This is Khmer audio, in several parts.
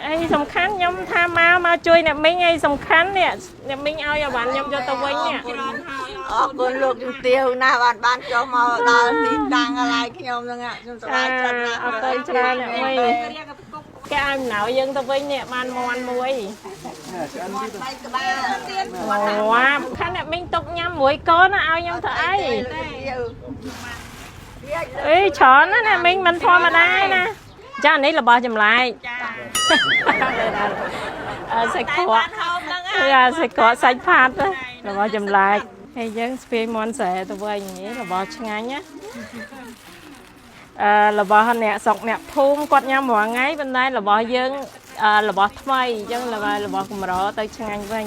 អីសំខាន់ខ្ញុំថាមកមកជួយអ្នកមីងអីសំខាន់នេះអ្នកមីងឲ្យអាវ៉ាន់ខ្ញុំយកទៅវិញនេះ អរគុណលោកជំទាវណាស់បានចុះមកដល់ទីតាំងកន្លែងខ្ញុំហ្នឹងខ្ញុំសប្បាយចិត្តណាស់ អរគុណច្រើនអ្នកមីងគេឲ្យអំណោយយើងទៅវិញនេះបានមន់មួយ បីក្បាល អូខាន់អ្នកមីងទុកញ៉ាំមួយកូនណាឲ្យខ្ញុំធ្វើអីអេច្រើនណាស់អ្នកមីងមិនធម្មតាណាចានេះរបស់ចម្លែកចាអើសាច់ក្រកចាសាច់ក្រកសាច់ផាត់របស់ចម្លែកហើយយើងស្ពាយមន់ស្រែទៅវិញនេះរបស់ឆ្ងាញ់ណាអឺរបស់អ្នកស្រុកអ្នកភូមិគាត់ញ៉ាំរាល់ថ្ងៃប៉ុន្តែរបស់យើងរបស់ថ្មីអញ្ចឹងរបស់កម្រទៅឆ្ងាញ់វិញ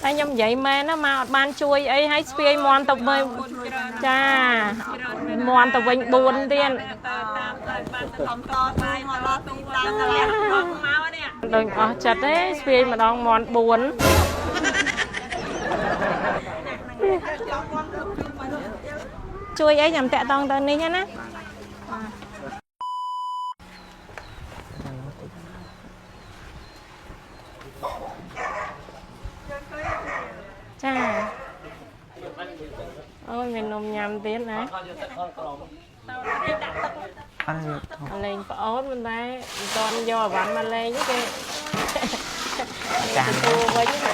តែខ្ញុំនិយាយមែនណាមកអត់បានជួយអីហើយស្ពាយមន់ទៅវិញចាមន់ទៅវិញ4ទៀត តាមបានទៅខំតបាយមកដល់ទីតាំងកន្លែងមកនេះ ដូចអស់ចិត្តទេស្ពាយម្ដងមន់4ជួយអីញ៉ាំតាក់តងទៅនេះណាចាអូយមាននំញ៉ាំទៀតណាលេងប្អូនប៉ុន្តែមិនទាន់យកអវ៉ាន់មកលេងទេគេទទួលវិញណា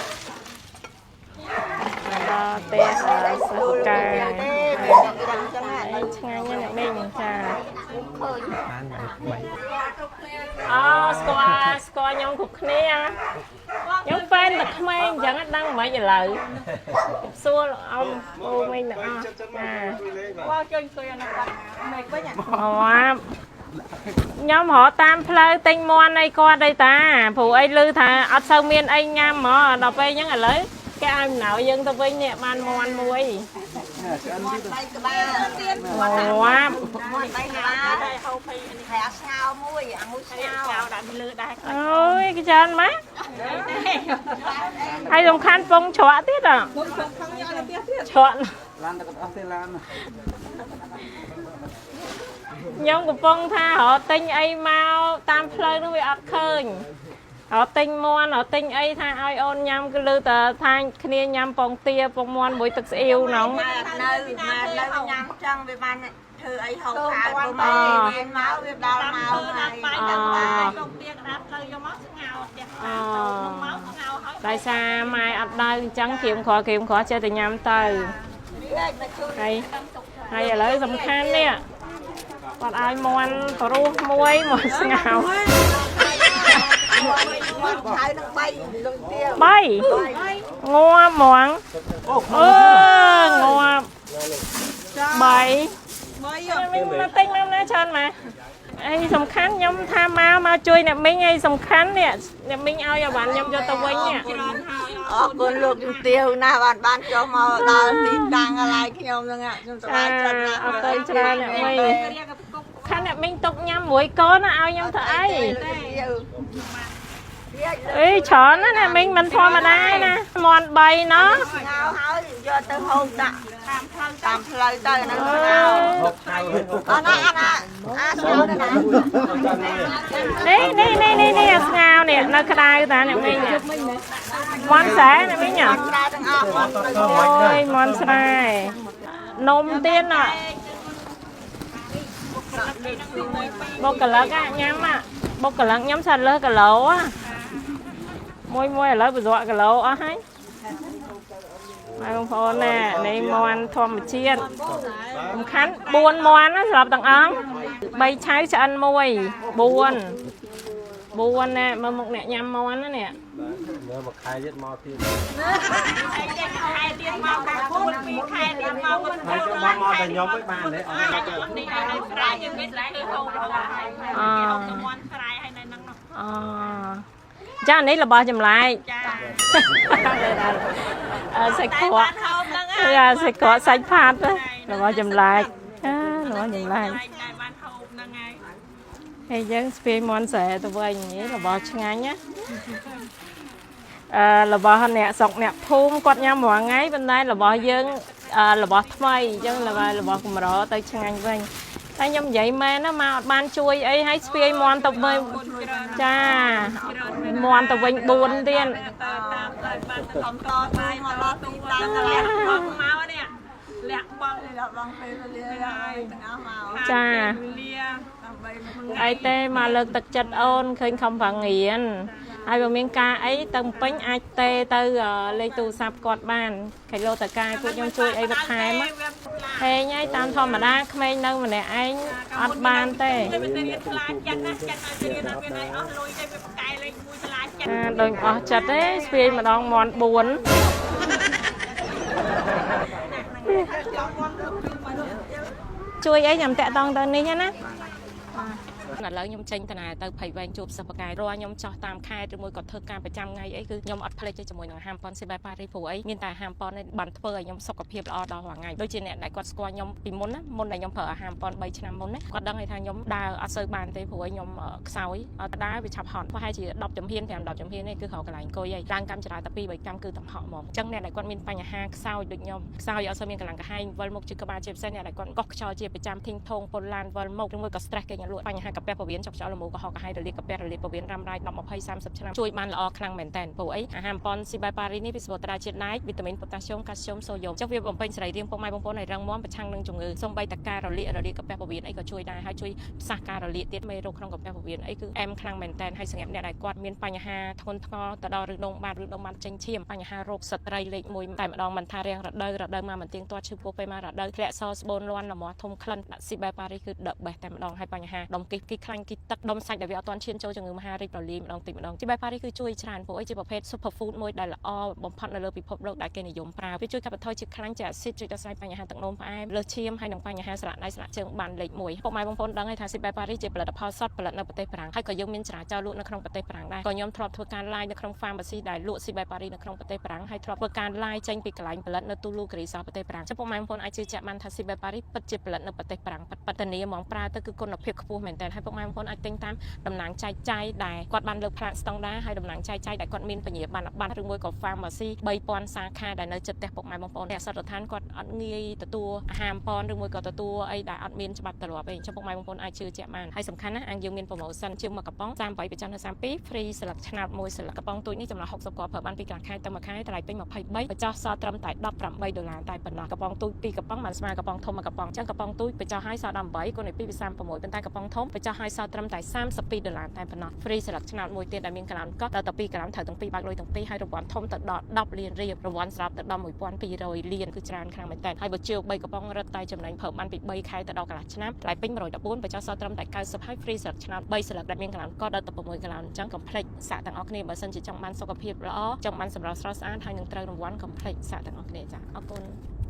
ដល់ផ្ទះសិស្សកា ទេមិនដឹងចឹងណា អីឆ្ងាញ់ណាស់អ្នកមីងចា បានបី អូស្គាល់ស្គាល់ខ្ញុំគ្រប់គ្នាខ្ញុំប៉ែនតែក្មេងអញ្ចឹងអត់ដឹងមិនឥឡូវសួរអ៊ំពូមីងទាំងអស់ចា មកជួយអង្គុយអានោះគាត់មេឃវិញ អូខ្ញុំរកតាមផ្លូវទិញមន់អីគាត់អីតាព្រោះអីឮថាអត់សូវមានអីញ៉ាំហ្មងដល់ពេលអញ្ចឹងឥឡូវគេឲ្យអំណោយយើងទៅវិញនេះបានមន់មួយ បីក្បាល អូ មាត់បីក្បាលហើយហូបហើយអាស្ងោមួយអាមួយស្ងោដាក់ពីលើដែរ អូយគេច្រើនម៉េចហើយសំខាន់ពងច្រកទៀតអ មុនខំខំយកទៅផ្ទះទៀត ច្រក ឡានទៅអស់ទេឡាន ខ្ញុំកំពុងថារកទិញអីមកតាមផ្លូវនោះវាអត់ឃើញរកទិញមន់រកទិញអីថាឲ្យអូនញ៉ាំគឺឮតែថាគ្នាញ៉ាំពងទាពងមន់មួយទឹកស្អ៊ីវហ្នឹង មកនៅមកនៅញ៉ាំចឹងវាបានធ្វើអីហូបខាតព្រោះមកមកវាដល់មកហើយ អ ទៀកដាក់ផ្លូវយកមកស្ងោផ្ទះ អូ មកស្ងោហើយ ដោយសារម៉ែអត់ដៅអញ្ចឹងក្រៀមក្រក្រៀមក្រចេះតែញ៉ាំទៅហើយហើយឥឡូវសំខាន់នេះគាត់ឲ្យមន់ប្រុសមួយមន់ស្ងោ ឆៅនឹងបីលុយទៀវ បីងាប់ហ្មងអឺងាប់បីមីងមកទិញមកណាច្រើនមកអីសំខាន់ខ្ញុំថាមកមកជួយអ្នកមីងអីសំខាន់នេះអ្នកមីងឲ្យអាវ៉ាន់ខ្ញុំយកទៅវិញនេះ អរគុណលោកជំទាវណាស់បានចុះមកដល់ទីតាំងកន្លែងខ្ញុំហ្នឹងខ្ញុំសប្បាយចិត្តណាស់ អរគុណច្រើនអ្នកមីងខាន់អ្នកមីងទុកញ៉ាំមួយកូនណាឲ្យខ្ញុំធ្វើអីអេច្រើនណាស់អ្នកមីងមិនធម្មតាណាមន់3ណោះ ស្ងោហើយយកទៅហូបដាក់តាមផ្លូវទៅហ្នឹង អើ ស្ងោ ហូបឆៅ អណាអាណាអាស្ងោណា នេះនេះនេះនេះនេះអាស្ងោនេះនៅក្តៅតាអ្នកមីងនេះមន់ស្រែអ្នកមីងហ៎ ស្រែទាំងអស់ អូយមន់ស្រែនំទៀតណបុគ្គលិកអាញ៉ាំអាបុគ្គលិកញ៉ាំសាលើសគីឡូអាមួយមួយឥឡូវប្រសក់គីឡូអស់ហើយហើយបងប្អូនណានេះមន់ធម្មជាតិសំខាន់4មន់ណាសម្រាប់ទាំងអង្គ3ឆៅឆ្អិន1 4 4ណាមើលមុខអ្នកញ៉ាំមន់ណានេះ មើលមួយខែទៀតមកទៀត ខែទៀតមកកាគូនពីរខែទៀតមកមិន ហើយចុះមកមកតែខ្ញុំមិនបានទេអត់ទេ នេះឲ្យស្រែយើងគេស្រែគេហូបហូបហើយគេហូបទៅមន់ស្រែហើយនៅហ្នឹង អូចានេះរបស់ចម្លែក ចា អើសាច់ក្រក បានហូបហ្នឹង អាសាច់ក្រកសាច់ផាត់របស់ចម្លែកអើរបស់ចម្លែក តែបានហូបហ្នឹងហើយ ហើយយើងស្ពាយមន់ស្រែទៅវិញនេះរបស់ឆ្ងាញ់ណាអឺរបស់អ្នកស្រុកអ្នកភូមិគាត់ញ៉ាំរាល់ថ្ងៃប៉ុន្តែរបស់យើងរបស់ថ្មីអញ្ចឹងរបស់កម្រទៅឆ្ងាញ់វិញតែខ្ញុំនិយាយមែនណាមកអត់បានជួយអីហើយស្ពាយមន់ទៅវិញចា មន់ទៅវិញ4ទៀត ទៅតាមទៅបានទៅ សុំតទូមកដល់ទីតាំងកន្លែង បងមកនេះលាក់បង ដល់បងពេលវេលាហើយទាំងអស់មក ចា វេលា ដើម្បីមក អីទេមកលើកទឹកចិត្តអូនឃើញខំប្រឹងរៀនហើយបើមានការអីទៅភ្នំពេញអាចទេទៅលេខទូរស័ព្ទគាត់បានខៃលោតកាយពួកខ្ញុំជួយអីបន្ថែមណាហេងហើយតាមធម្មតាក្មេងនៅម្នាក់ឯងអត់បានទេ វាទៅរៀនឆ្លាតចិត្តណាចិត្តឲ្យទៅរៀនអត់មានអីអស់លុយទេវាប្រកែលេខមួយឆ្លាតចិត្ត អាដូចអស់ចិត្តទេស្ពាយម្ដងមន់4ជួយអីញ៉ាំតាក់តងទៅនេះណាឥឡូវខ្ញុំចេញតណែទៅភ័យវែងជួបសិស្សបកាយរាល់ខ្ញុំចោះតាមខេត្តឬមួយក៏ធ្វើការប្រចាំថ្ងៃអីគឺខ្ញុំអត់ភ្លេចទេជាមួយនឹងហាមប៉ុនស៊ីបែប៉ារីព្រោះអីមានតែហាមប៉ុននេះបានធ្វើឲ្យខ្ញុំសុខភាពល្អដល់រាល់ថ្ងៃដូចជាអ្នកដែលគាត់ស្គាល់ខ្ញុំពីមុនណាមុនដែលខ្ញុំប្រើអាហារប៉ុន3ឆ្នាំមុនណាគាត់ដឹងហើយថាខ្ញុំដើរអត់សូវបានទេព្រោះខ្ញុំខ្សោយអត់ដើរវាឆាប់ហត់ប្រហែលជា10ជំហាន5 10ជំហាននេះគឺរកកន្លែងអង្គុយហើយឡើងកម្មចរាតែ2 3កម្មគឺតំហក់ហ្មងអញ្ចឹងអ្នកដែលគាត់មានបញ្ហាខ្សោយដូចខ្ញុំខ្សោយអត់សូវមានកម្លាំងកាហាយវិលមុខជាក្បាលជាពិសេសអ្នកដែលគាត់កោះខ្យល់ជាប្រចាំធីងធងពុលឡានវិលមុខឬមួយក៏ stress គេញលក់បញ្ហាកាពះពោះវៀនចុកខ្យល់លមូកុហកកាហាយរលាកកាពះរលាកពោះវៀនរ៉ាំរ៉ៃ10 20 30ឆ្នាំជួយបានល្អខ្លាំងមែនតើព្រោះអីអាហារប៉ុនស៊ីបែប៉ារីនេះវាសម្បូរត្រាជាតិដែកវីតាមីនប៉ូតាស្យូមកាល់ស្យូមសូដ្យូមអញ្ចឹងវាបំពេញសរីរាង្គពុកម៉ែបងប្អូនឲ្យរឹងមាំប្រឆាំងនឹងជំងឺសូម្បីតែការរលាករលាកកាពះពោះវៀនអីក៏ជួយដែរហើយជួយផ្សះការរលាកទៀតមេរោគក្នុងកាពះពោះវៀនអីគឺអែមខ្លាំងមែនតើហើយសម្រាប់អ្នកដែលគាត់មានបញ្ហាធ្ងន់ធ្ងរទៅដល់ឬដងបាតឬដងបាតចេញឈាមបញ្ហារោគស្ត្រីលេខ1តែម្ដងមិនថារាំងរដូវរដូវមកមិនទៀងទាត់ឈឺពោះពេលមករដូវធ្លាក់សស្បូនលាន់លមាស់ធំក្លិនដាក់ស៊ីបែប៉ារីគឺដកបេះតែម្ដងហើយបញ្ហាដុំគិះគិះខ្លាញ់គិះទឹកដុំសាច់ដែលវាអត់ទាន់ឈានចូលជំងឺមហារីករលាយម្ដងតិចម្ដងស៊ីបែប៉ារីគឺជួយច្រើនព្រោះអីជាប្រភេទ super food មួយដែលល្អបំផុតនៅលើពិភពលោកដែលគេនិយមប្រើវាជួយកាត់បន្ថយជាតិខ្លាញ់ជាអាស៊ីតជួយដោះស្រាយបញ្ហាទឹកនោមផ្អែមលើសឈាមហើយនិងបញ្ហាស្រាក់ដៃស្រាក់ជើងបានលេខ1ពុកម៉ែបងប្អូនដឹងហើយថាស៊ីបែប៉ារីជាផលិតផលសុទ្ធផលិតនៅប្រទេសបារាំងហើយក៏យើងមានចរាចរណ៍លក់នៅក្នុងប្រទេសបារាំងដែរក៏ខ្ញុំធ្លាប់ធ្វើការ live នៅក្នុង pharmacy ដែលលក់ស៊ីបែប៉ារីនៅក្នុងប្រទេសបារាំងហើយធ្លាប់ធ្វើការ live ចេញពីកន្លែងផលិតនៅទូលូក្រីសប្រទេសបារាំងចឹងពុកម៉ែបងប្អូនអាចជឿជាក់បានថាស៊ីបែប៉ារីពិតជាផលិតនៅប្រទេសបារាំងពិតពិតធានាហ្មងប្រើទៅគឺគុណភាពខ្ពស់មែនតើហើយពុកម៉ែបងប្អូនអាចទិញតាមតំណាងចែកចាយដែលគាត់បានលើកផ្លាកស្តង់ដារហើយតំណាងចែកចាយដែលគាត់មានបញ្ញាបត្របត្រឬមួយក៏ pharmacy 3000សាខាដែលនៅជិតផ្ទះពុកម៉ែបងប្អូនអ្នកសត្វដ្ឋានគាត់អត់ងាយទទួលអាហារប៉នឬមួយក៏ទទួលអីដែលអត់មានច្បាប់ទម្លាប់អីអញ្ចឹងពុកម៉ែបងប្អូនអាចជឿជាក់បានហើយសំខាន់ណាស់អាងយើងមាន promotion ជាងមួយកំប៉ុង38ប្រចាំនៅ32 free ស្លឹកឆ្នោតមួយស្លឹកកំប៉ុងទូចនេះចំណុះ60គ្រាប់ប្រើបានពីកន្លះខែទៅមួយខែតម្លៃពេញ23បញ្ចុះសល់ត្រឹមតែ18ដុល្លារតែប៉ុណ្ណោះកំប៉ុងទូច2កំប៉ុងបានស្មើកំប៉ុងធំមួយកំប៉ុងអញ្ចឹងកំប៉ុងទូចបញ្ចុះឲ្យសល់18គុណ2ពី36ប៉ុន្តែកំប៉ុងធំបញ្ចុះឲ្យសល់ត្រឹមតែ32ដុល្លារតែប៉ុណ្ណោះ free ស្លឹកឆ្នោតមួយទៀតដែលមានកន្លងកោះដល់តែ2ក្រាមត្រូវទាំងពីរបើកលុយទាំងពីរហើយរង្វាន់ធំទៅដល់10លានរៀលរង្វាន់ស្របទៅដល់1200លានគឺច្រើនខ្លាំងមែនតើហើយបើជាវ3កំប៉ុងរឹតតែចំណេញប្រើបានពី3ខែទៅដល់កន្លះឆ្នាំថ្លៃពេញ114បញ្ចុះសល់ត្រឹមតែ90ហើយ free ស្លឹកឆ្នោត3ស្លឹកដែលមានកន្លងកោះដល់ទៅ6កន្លងអញ្ចឹងកុំភ្លេចសាកទាំងអស់គ្នាបើសិនជាចង់បានសុខភាពល្អចង់បានសម្រស់ស្រស់ស្អាតហើយនឹងត្រូវរង្វាន់កុំភ្លេចសាកទាំងអស់គ្នាចាអរគុណ។